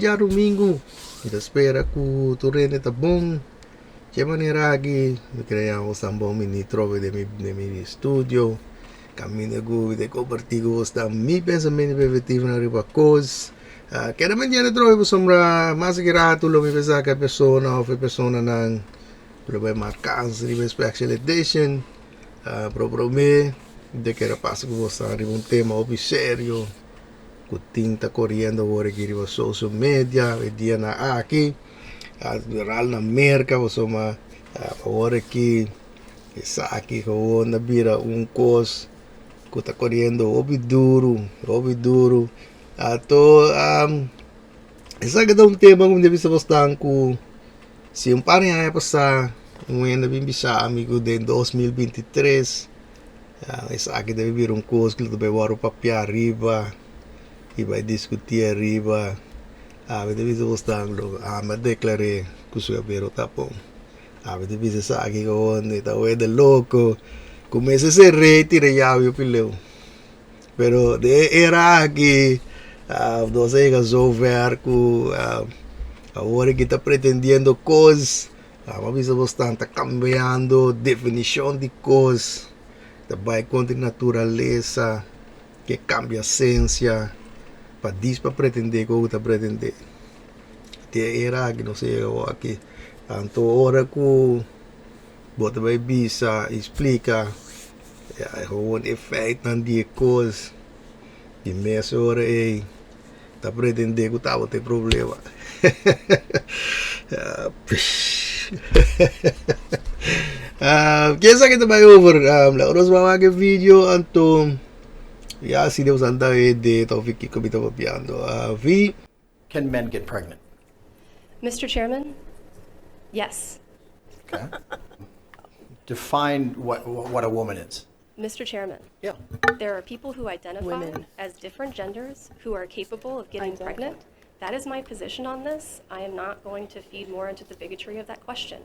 djarumingu. Mi ta spera ku tur hende ta bon. Dje manera aki mi kere yama bosnan bon bini trobe den mi den mi studio kaminda ku mi ta kompartí ku bosnan mi pensamentu i perspektivanan riba kos. Keda pendiente trobe pasobra mas di ki ratu lo mi pensa ku e persona òf e personanan lo bai marka kans riba e special edition. Pero promé mi ta kere pasa ku bosnan riba un tema hopi serio ku tin ta koriendo awor aki riba social media e dianan aki. Rural na Merka pasobra awor aki esaki gewoon a bira un kos ku ta koriendo hopi duru, hopi duru. Anto esaki ta un tema ku mi ta bisa bosnan ku si un par di aña pasá un hende a bin bisa mi ku den 2023 esaki ta bira un kos ku lo ta bai wòrdu papia ariba i bai diskutí ariba. Ami ta bisa bosnan lo ami a deklar'é ku su abero ta bon. Ami ta bisa esaki gewoon e ta wende loko. Ku mester ser rei tira yabi hopi leu. Pero den e era aki nos a yega zover ku awor aki ta pretendiendo kos. Ami a bisa bosnan ta kambiando definishon di kos. Ta bai kontra naturalesa. Ke kambia sensia pa dis pa pretende ku ta pretende. Te era aki nos a yega awor aki. Anto ora ku bo ta bai bisa i splika ya e gewoon e feitnan di e kos di mes ora ei ta pretende ku tabata e problema. Ken sa ke ta bai over? Laga nos wak e video anto ya si nos anda e de topic kiko mi ta papiando. Vi. Can men get pregnant? Mister Chairman, yes. Okay. Define what what a woman is. Mr. Chairman. Yeah. There are people who identify Women. as different genders who are capable of getting Identify. pregnant. That is my position on this. I am not going to feed more into the bigotry of that question.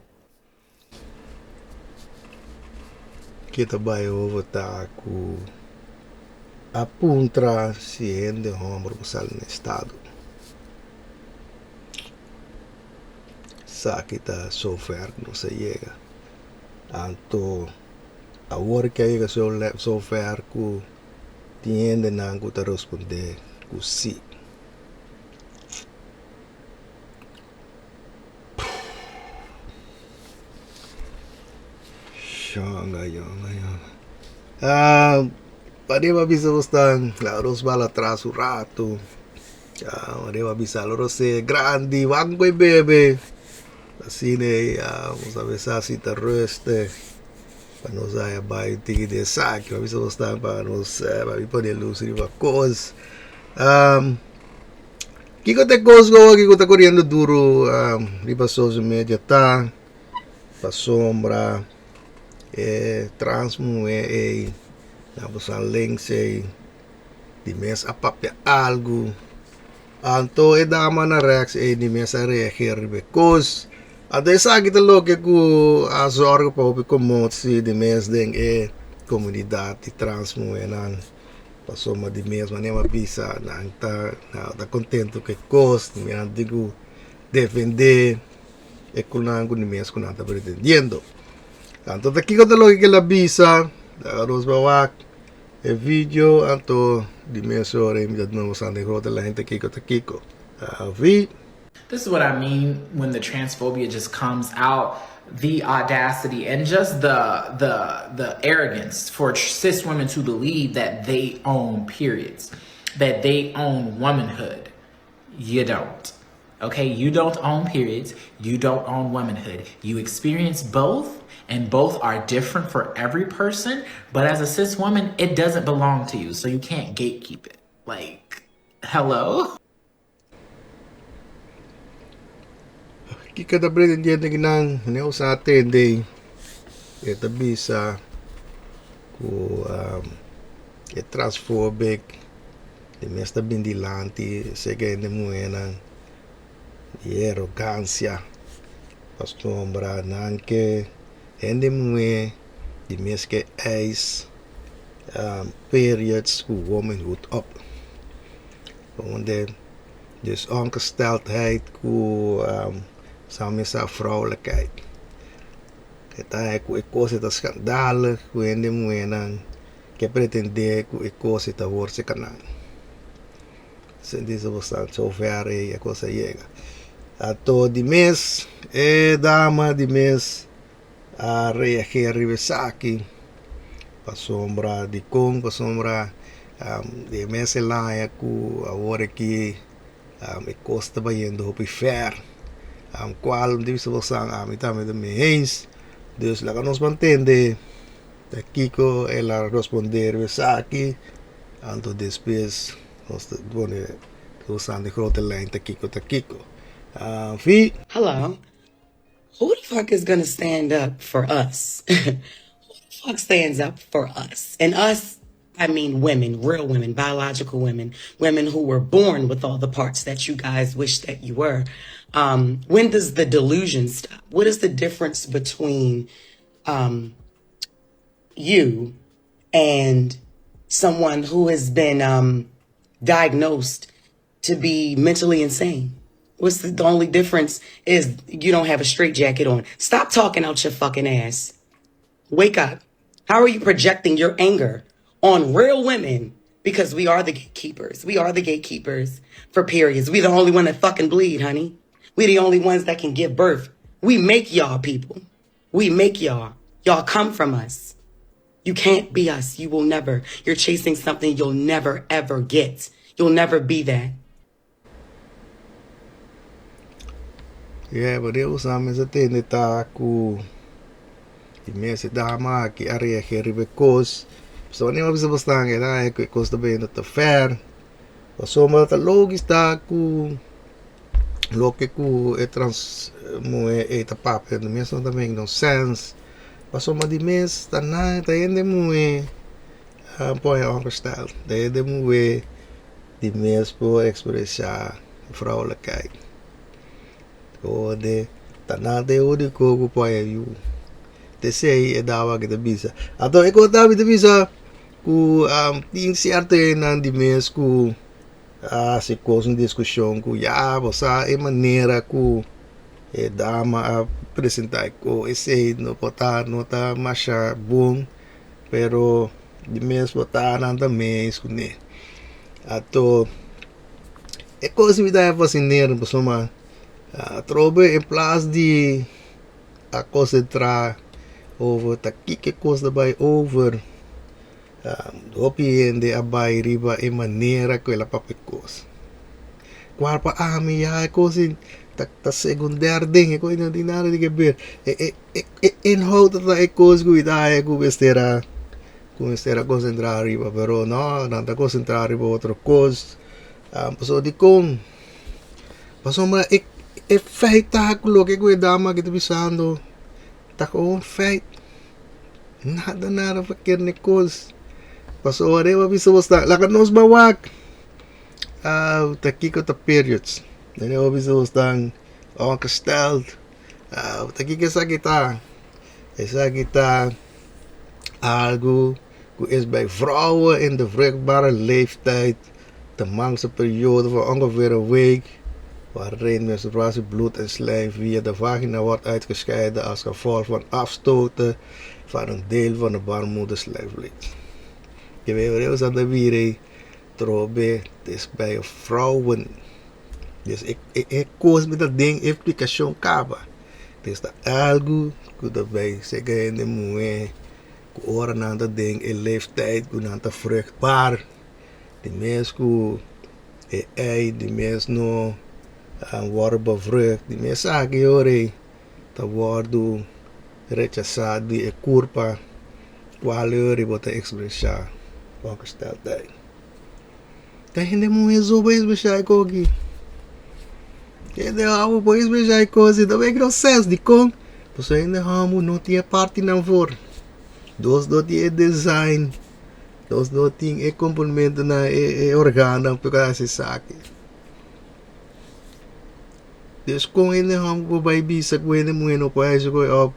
Ke ta bai over ta ku a puntra si hende homber por sali na estado. Esaki ta sover ku nos a yega. Anto awor ke a yega sover ku tin hendenan ku ta respondé ku sí. Shonga, yonga, yonga. Ah, pariba bisa bo stan, laga nos bala atras un ratu. Ah, pariba bisa lo nos ser grandi, wak ku e bebe. Asina ei, ah, nos a bisa si ta rustig. Pa nos haya bai un tiki den esaki, pa bisa bo stan pa nos, pa mi pone lus riba kos. Ah. Kiko ta e kos ku awor ku ta koriendo duru riba social media ta pasobra e trans muhé ei na boso links ei di mes a papia algu anto e dama na rèks ei di mes a reageer riba e kos anto esaki ta loke ku a zòrga pa hopi komotsi di mes den e komunidat di trans muhénan. Pasobra di mes manera mi a bisa nan ta nan ta contento cu e cos mi nan tin cu defende e cu nan cu di mes cu nan ta pretendiendo. Anto ta kico ta loke kila bisa laga nos bai wak e video anto di mes ora mi ta duna boso anda grote la hende kico ta kico. Avi. This is what I mean when the transphobia just comes out the audacity and just the the the arrogance for cis women to believe that they own periods, that they own womanhood. You don't. Okay, you don't own periods, you don't own womanhood. You experience both, and both are different for every person, but as a cis woman, it doesn't belong to you, so you can't gatekeep it. Like, hello? Kiko ta pretendiendo ki nan ne usa atende e ta bisa ku e transfobic di mes ta bin dilanti seke hende muhénan di e arogansia pasobra nan ke hende muhé di mes ke eis periods ku womanhood op. Donde. Dus ongesteldheid ku sa mesa vrouwelijkheid. E ta ku e kos ta schandalig ku hende muhénan ke pretendé ku e kos ta wor serka nan. Sentí bo zover e kos a yega. Anto di mes e dama di mes a reageer riba esaki pasobra dikon pasobra di mes el haña ku awor aki e kos ta bayendo hopi ver kual mi ta bisa boso ami tambe ta mi eens dus laga nos ban tende ta kiko el a responder riba esaki anto despues nos ta pone nos den grote lijn ta kiko ta kiko fi. Hello. Who the fuck is gonna stand up for us? Who the fuck stands up for us? And us, I mean women, real women, biological women, women who were born with all the parts that you guys wish that you were. When does the delusion stop? What is the difference between you and someone who has been diagnosed to be mentally insane? What's the only difference is you don't have a straitjacket on. Stop talking out your fucking ass. Wake up. How are you projecting your anger on real women? Because we are the gatekeepers. We are the gatekeepers for periods. We the only one that fucking bleed, honey. We the only ones that can give birth. We make y'all people. We make y'all. Y'all come from us. You can't be us. You will never. You're chasing something you'll never ever get. You'll never be that. Yeah, but eu mes a tende ta ku e mes e dama aki a reageer riba e kos. So wanneer bisa bosnan e ta ku e kos ta bayendo te ver. Pasobra ta logis ta ku loke ku e trans muhé ei ta papia di mes no ta make no sense. Pasobra di mes ta nan ta hende muhé a pone ongesteld. Ta hende muhé di mes por ekspresá vrouwelijkheid. Ode ta nan ta e úniko ku por haña yu. T'esei e dama aki ta bisa. Anto e kos tambe ta bisa ku tin sierto hendenan di mes ku a hasi kos un diskushon ku ya bo sa e manera ku e dama a presentá e kos esei no por ta no ta masha bon pero di mes bo ta nan ta mes kuné. Anto e kos mi ta fasinera pasobra atrobe en plas di a konsentrá over ta kiko e kos ta bai over hopi hende a bai riba e manera ku el a papia e kos. Kual pa ami ya e kos ta segundair den e kos no tin nada di keber e inhoud ta e kos ku mi ta haña ku mester a ku mester a konsentrá riba pero no nan ta konsentrá riba otro kos pasobra dikon pasobra e e feit ta ku loke ku e dama aki ta bisando ta un feit nada nada faker ni kos pasobra riba bisa bo sta laga nos bai wak ta kiko ta periods riba bisa bo sta ongesteld ta kiko esaki ta esaki ta algu ku is bij vrouwen in de vruchtbare leeftijd de langste periode van ongeveer een week waarin menstruatie, bloed en slijm via de vagina wordt uitgescheiden als gevolg van afstoten van een deel van de baarmoederslijmvlies. Je weet wat dat weer trobe is bij vrouwen. Dus ik koos met dat ding implikashon kaba. Dus ta algu ku ta bai seka hende muhé ku ora nan ta den e leeftijd ku nan ta vruchtbaar. Di mes ku e ei di mes no a wòrdu bevrucht. Di mes aki ora ei ta wòrdu rechasá di e kurpa kual ora bo ta ekspresá ongesteldheid. Ta hende muhé so por ekspresá e koki. Hende hòmber por ekspresá e kos ta make no sense dikon pasobra hende hòmber no tin e partinan for. Nos no tin e design, nos no tin e komponentenan, e organonan pa hasi esaki. Dus kon hende hòmber por bai bisa ku hende muhé no por hasi koe òf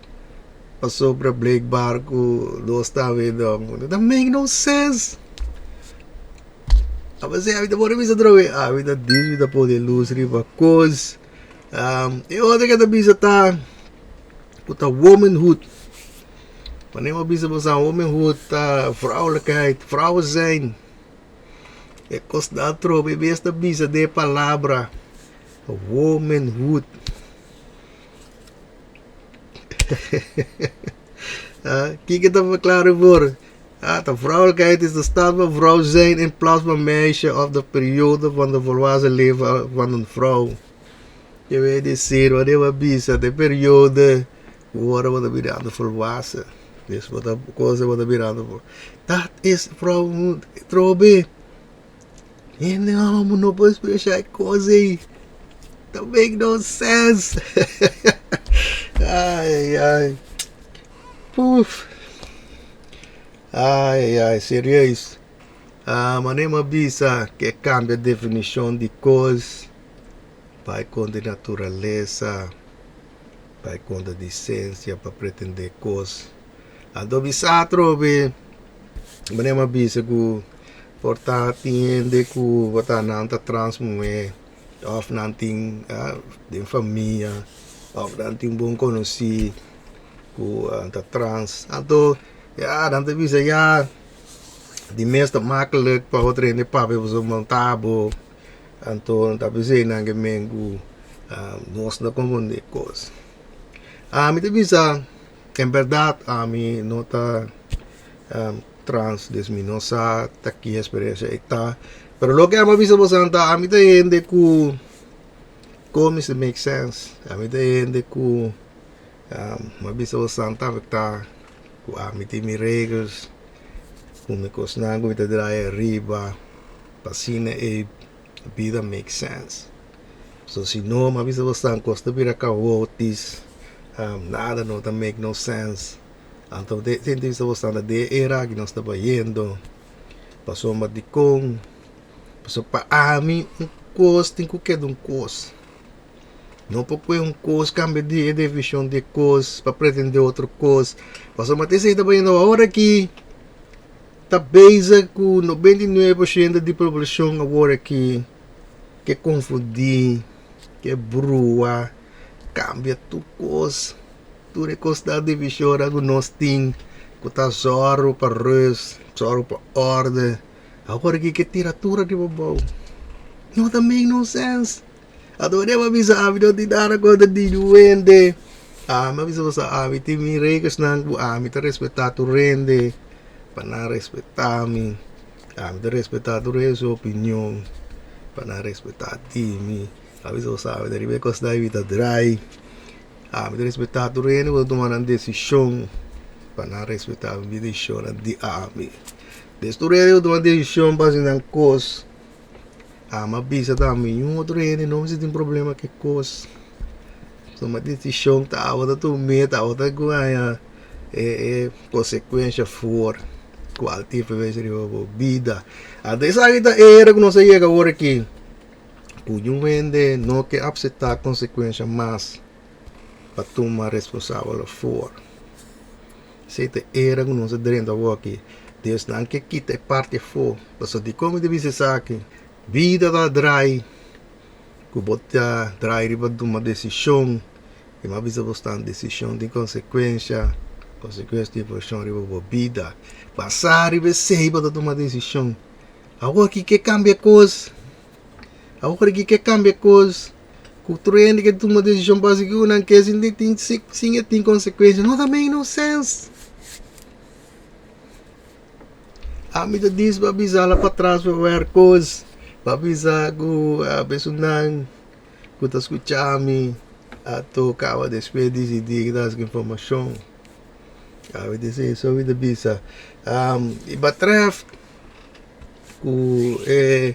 pasobra blijkbaar ku nos ta hende hòmber. Ta make no sense. Apesar ami ta por bisa atrobe, ami ta dis mi ta pone luz riba kos. E otro ke ta bisa ta ku ta womanhood. Wanneer mi a bisa boso womanhood ta vrouwelijkheid, vrouwen zijn. E kos nan atrobe mes ta bisa den e palabra womanhood. Kiko ta verklaren voor? Ah, de vrouwelijkheid is de staat van vrouw zijn in plaats van meisje of de periode van de volwassen leven van een vrouw. Je weet het zeer, wanneer we bisa, de periode worden we birando volwassen. Dus wat de cosa wordt birando voor. Dat is vrouw trobe. Hende homo no por expresá e kos ei. Ta make no sense. Ai, ai. Puf. Ai, ai, serieus. Ah, manera mi a bisa ke kambia definishon di kos bai kontra di naturalesa, bai kontra di sensia pa pretendé kos. Anto bisa atrobe, manera mi a bisa ku por ta tin hende ku por ta nan ta trans muhé òf nan tin den famia òf nan tin bon konosí ku ta trans. Anto ya nan ta bisa ya di mes ta maklik pa otro hende papia pasobra bo ta bo. Anto nan ta bisa einan ke men ku nos no konfundí kos. Ami ta bisa en bèrdat ami no ta trans des mi no sa ta ki eksperensia e ta. Pero loke ami a bisa boso ta ami ta hende ku kon mester make sense. Ami ta hende ku Mi a bisa bo santa afektá ku ami tin mi regels, ku mi kosnan ku mi ta draai ariba, pa asina e bida make sense. So si no, mi a bisa bo san kos ta bira kaotis, nada no ta make no sense. Anto mi ta bisa bo san den e era aki nos ta bayendo, pasobra dikon, pasobra pa ami un kos tin ku keda un kos. No por pue un kos kambia di e defishon di e kos pa pretende otro kos. Pasobra mate esei ta bayendo awor aki ta bezig ku 99% di poblashon awor aki ke konfundi, ke brua, kambia tur kos. Tur e kosnan divishonnan ku nos tin ku ta zòru pa rus, zòru pa orde, awor aki ke tira tur ariba abou. No ta make no sense. Ato mi a bisa ami no tin nada kontra di duende. Ami a bisa boso ami tin mi regelsnan ku ami ta respetá tur hende pa nan respetá mi. Ami ta respetá tur hende su opinion pa nan respetá di mi. A bisa boso ami ta riba e kosnan mi ta drai. Ami ta respetá tur hende ku ta tuma nan desishon pa nan respetá mi desishonnan di ami. Des tur hende ku tuma desishon pa hasi nan kos. Ama a bisa tambe niun otro hende no mester tin problema ku e kos. Tuma desishon ta abo ta tum'é, ta abo ta guaña e e konsekuensha for kual tipo e riba bo bida. Anto esaki ta e era ku nos a yega awor aki, ku niun hende no ke apseptá konsekuensha mas pa tuma responsabel for. Esei ta e era ku nos a drenta awor aki. Dios nan ke kita e parti afó. Pasobra dikon mi ta bisa esaki? Bida ta drai ku bo ta drai riba tuma desishon. I mi a bisa bo stan desishon tin konsekuensha, konsekuensha tin influenshon riba bo bida. Basá riba esei bo ta tuma desishon. Awor aki ke kambia kos. Awor aki ke kambia kos. Ku tur hende ke tuma desishon basa ku nan ke sin tin sin e tin konsekuensia no ta make no sense. Ami ta dis pa bisa la patras pa wèr kos pa bisa ku esunnan ku ta skucha mi a toka awa despues disidí ku ta haci informashon. Ami ta esei so mi ta bisa. I batrèf ku e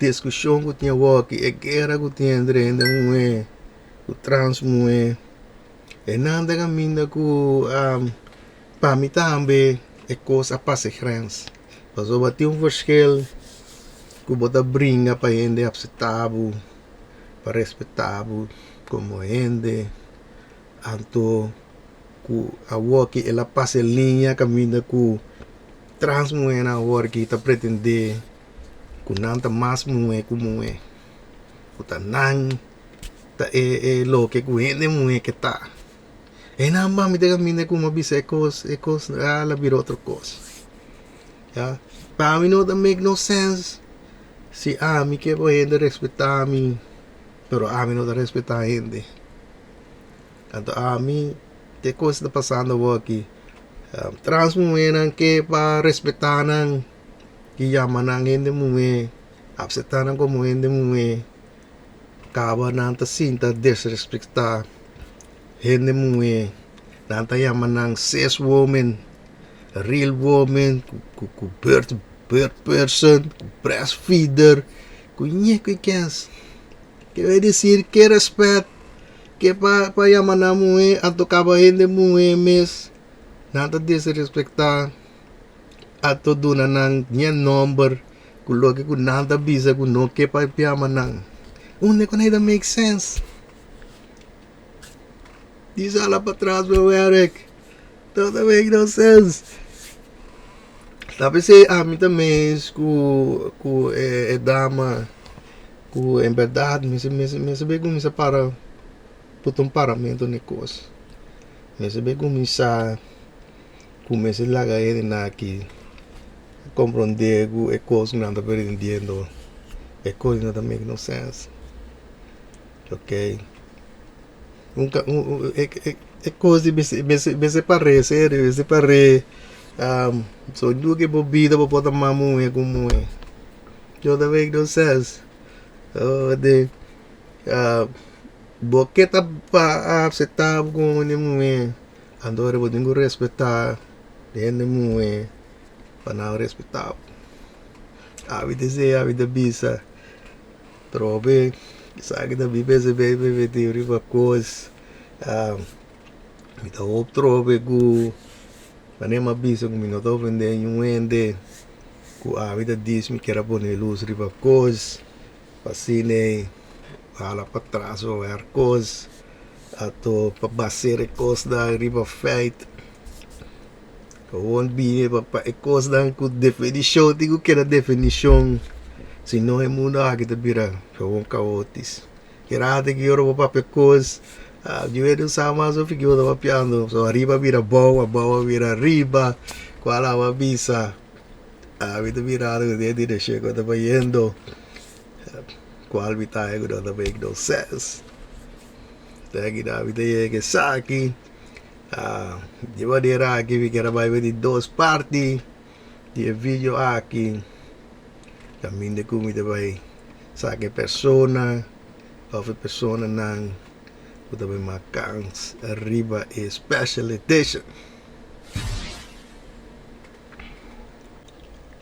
Diskushon ku tin awor aki, e guera ku tin entre hende muhé ku trans muhé, e nan ta kaminda ku pa mi tambe e kos a pasa e grens. Pasobra tin un verschil ku bo ta bringa pa hende apseptá bo, pa respetá bo komo hende, anto ku awor aki el a pasa e liña kaminda ku trans muhénan awor aki ta pretendé. Ku nan ta mas muhé ku muhé. Ku ta nan ta e e loke ku hende muhé ke ta. E nan mami ta kaminda ku mi a bisa e kos e kos a la bira otro kos. Ya. Pa mi no ta make no sense si ami ke pa hende respetá mi pero ami no ta respetá hende. Anto ami te kos ta pasando awor aki trans muhénan ke pa respetá nan i yama nan hende muhé apseptá nan komo hende muhé kaba nan ta sinta desrespetá hende muhé nan ta yama nan cis women real women ku ku birth birth person ku breastfeeder ku ñe ku kens ke desir ke rèspèt ke pa pa yama nan muhé anto kaba hende muhé mes nan ta disrespektá anto duna nan ñe nòmber ku loke ku nan ta bisa ku no ke pa yama nan unda ku ta make sense disa ala patras bo wèrk no ta make no sense ta p'esei ami ta mes ku ku e dama ku en bèrdat mi mester bay kuminsá para put un paramento na e kos mester bay kuminsá ku mester laga hende aki komprondé ku e kos ku nan ta prendiendo e kos no ta make no sense ok e kos di mester par'é serio mester par'é so nunka bo bida bo por ta mas muhé ku muhé. No ta make no sense. Oh de bo ke ta pa acepta bo como hende muhe anto bo tin ku respeta e hende muhe pa nan respeta bo. Abi ta esei abi ta bisa trobe esaki ta mi mester meti riba kos mi ta hoop trobe ku manera mi a bisa ku mi no ta ofende niun hende. Ku ami ta dis mi kier a pone lus riba kos pa asina e hala patras pa wèr kos ato pa baser e kosnan riba feit gewoon bini pa e kosnan ku definishon tin ku keda definishon si no e mundo aki ta bira gewoon kaotis kera ate ki ora bo papia kos yu hende sa mas of ki bo ta papiando so ariba a bira abou abou a bira ariba kual awa a bisa. Ami ta mirando ku den direkshon ku ta bayendo kual mi ta ku no ta make no sense. Te aki nan mi ta yega esaki di manera aki mi kier a bai di dos parti di e video aki kaminda ku mi ta bai saka e persona òf e personanan ku ta bai mak kans riba e special edition.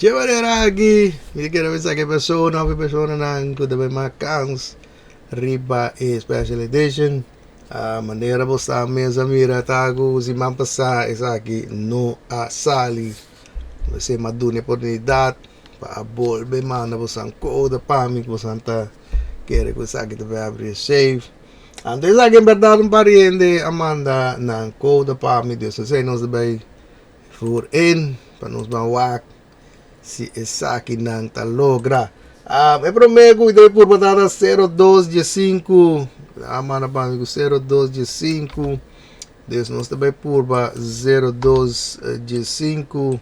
Dje manera aki mi ta kere bisa ke persona of e personanan ku ta bai mak kans riba e special edition manera bo sa mes a mira ta ku siman pasa esaki no a sali mester a duna e oportunidat pa a bolbe manda boso kode pa mi ku boso ta kere ku esaki ta bai abri e safe anto esaki en bèrdat un par di hende a manda nan kode pa mi dus esei nos ta bai Voor in pa nos ban wak si esakinan ta logra. E prome ku ta purba ta sero dos diesinku. A manda pa mi ku sero dos diesinku. Dus nos ta bai purba sero dos diesinku.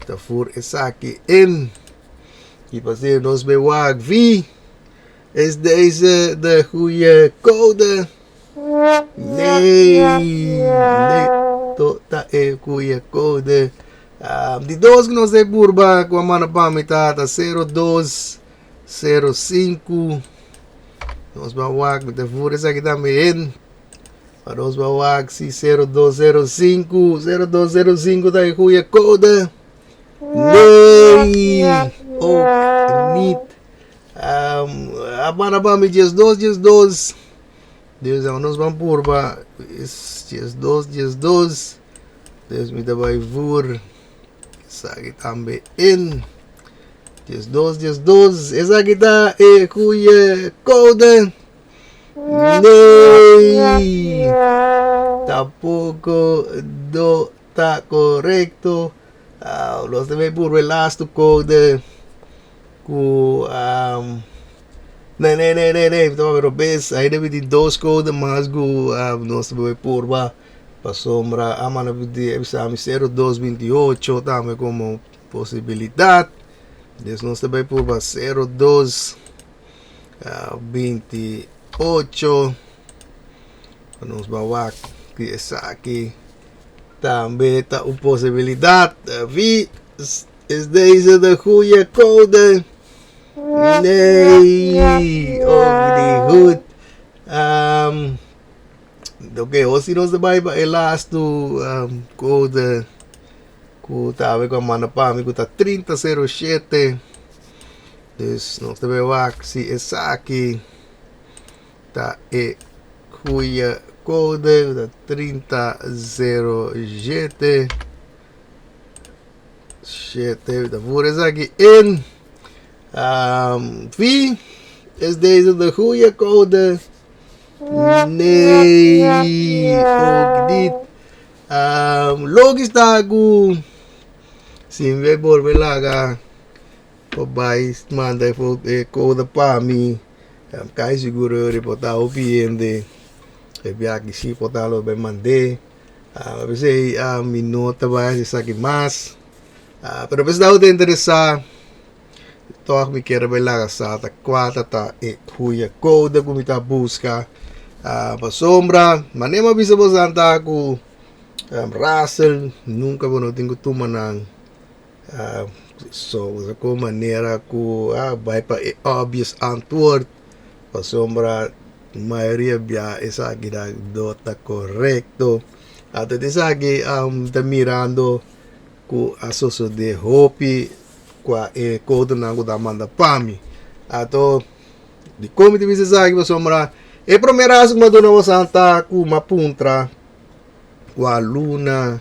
Ta voor esaki in. I pasé nos bai wak wie is deze de goeie code. Nee, nee, to ta e goeie code. Di dos ku nos ta purba ku a manda pa mi ta ta 0205. Nos ban wak, mi ta voer esaki tambe in. Pa nos ban wak si 0205, 0205 ta e goeie code. Nee, ook niet. A manda pa mi 12, 12. Dus dan nos ban purba is 12, 12. Dus mi ta bai voer esaki tambe in. 12, 12. Esaki ta e goeie code. Nee. Tampoco no ta correcto. Nos ta bai purba e laatste code. Ku um, nee, nee, nee, nee, nee, ta pero bes, aí debe di dos code mas ku nos ta purba pasobra a manda di bisa mi 0228 tambe komo posibilidat. Dus nos ta bai purba 02 28. Nos bai wak ku esaki tambe ta un posibilidat. Wie is deze de goede code? Nee, ook niet goed. Oké, okay, si nos ta bai pa e laatste code ku tambe ku a manda pa mi ku ta 3007. Dus nos ta bai wak si esaki ta e goede code, ta 3007. 7, ta voer esaki in. Wie is deze de goede code? Nee, ook niet. Logisch ta ku si mi bolbe laga pa bai manda e code pa mi, kai seguro por ta hopi hende e biaha si por ta lo bai mand'é. P'esei mi no ta bai hasi esaki mas. Pero pa esnan ku ta interesá, tòg mi kier bai laga sa ta kua ta ta e goeie code ku mi ta buska. Pasobra manera mi a bisa boso ta ku Russell nunka bo no tin ku tuma nan so ku manera ku bai pa e obvious antwoord, pasobra mayoria bia esaki no ta korekto. Anto esaki ta mirando ku a sosodé hopi kua e kodenan ku ta manda pa mi. Anto dikon mi ta bisa esaki? Pasobra e promé rason ku mi a duna boso ta ku mi a puntra kua luna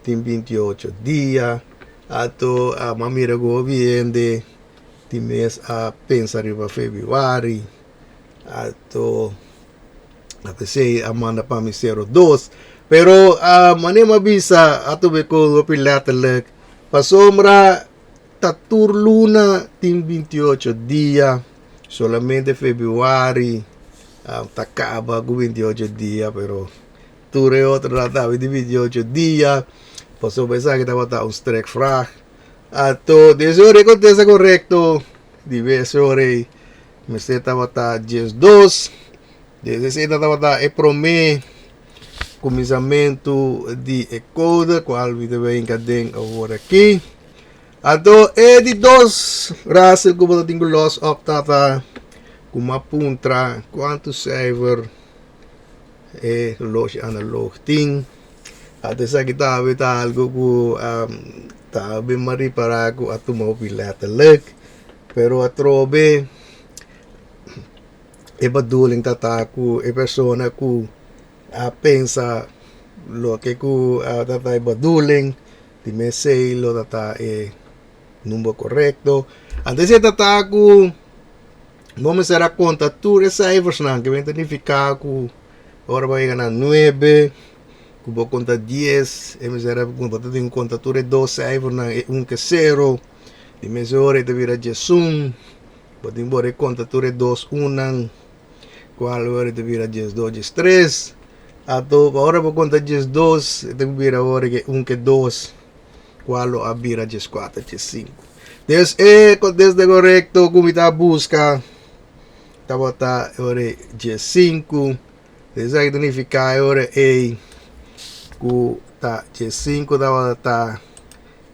tin 28 dia. Anto mi a mira ku hopi hende tin mes a pensa riba febrüari. Anto p'esei a manda pa mi 02. Pero manera mi a bisa a tuma e kos hopi letterlijk, pasobra ta tur luna tin 28 dia, solamente febrüari ta kaba ku 28 dia, pero tur e otronan tambe tin 28 dia, pasobra esaki tabata un strekvraag. Anto desde ora e kontesta korekto di bes ora ei mester tabata 12. Desde esei tabata e promé kuminsamentu di e kode kual mi ta bai hinka den awor aki. Anto e di dos raadsel ku bo ta tin ku los op tata ku mi a puntra kuantu seifer e horloge analoog tin. Anto esaki tambe ta algu ku tambe mi a ripará ku a tuma hopi letterlijk, pero atrobe e bedoeling ta ta ku e persona ku a pensa loke ku ta ta e bedoeling di mesei lo ta ta e number korekto. Anto esei ta ta ku bo mester a konta tur e seifersnan ke ta nifiká ku ora bo yega na nuebe ku bo konta dies e mester a bo ta tin ku konta tur e dos seifernan, e un ku e sero. Di mes ora e ta bira 11. Bo tin por e konta tur e dos unnan, kual ora e ta bira 12, 13. Anto ora bo konta 12 e ta bira ora ke un ke dos, kual lo a bira 14, 15. Dus e kontesta korekto ku mi ta buska tabata ora 15. Esaki ta nifiká e ora ei ku ta 15 tabata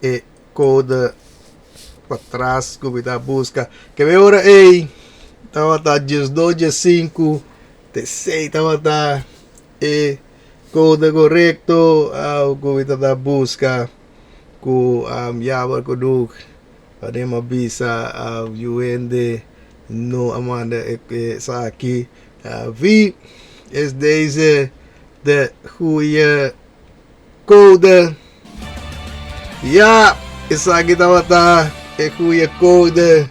e kode patras ku mi ta buska. Ke e ora ei tabata 12, 15, t'esei tabata e kode korekto ku mi tabata buska ku jammer genoeg pa mi a bisa yu hende no a manda esaki. Wie is deze de goeie code? Ja, esaki tabata e goeie code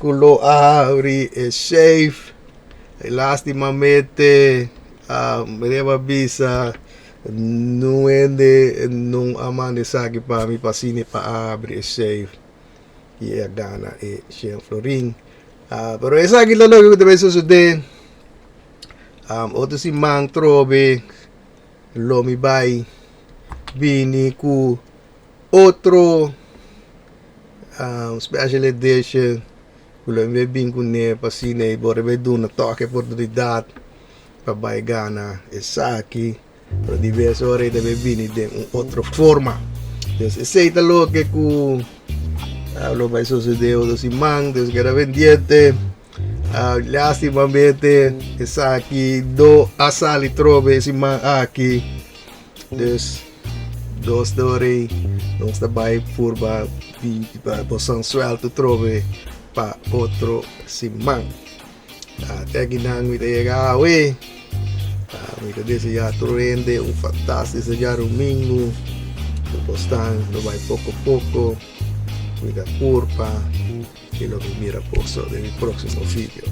ku lo a habri e safe. Lastimamente mi a bisa no hende no a manda esaki pa mi pa asina pa habri e safe. I a gana e shen florin. Ah, pero esaki ta loke ku ta bai sosodé. Otro siman trobe lo mi bai bini ku otro special edition ku lo mi bai bin kuné pa asina e por bai duna tòg e oportunidat pa bai gana esaki. Pero di bes ora e ta bai bini den un otro forma. Dus esei ta loke ku lo bai sosodé otro siman. Dus keda pendiente. Lastimamente esaki no a sali trobe e siman aki. Dus dos dori nos ta bai purba pa bosan suelto trobe pa otro siman. Te akinan mi ta yega awe. Mi ta desea tur hende un fantástico djarumingu. Ku bosnan lo bai poko poko. Cuida curpa y lo mi mira boso den mi próximo video.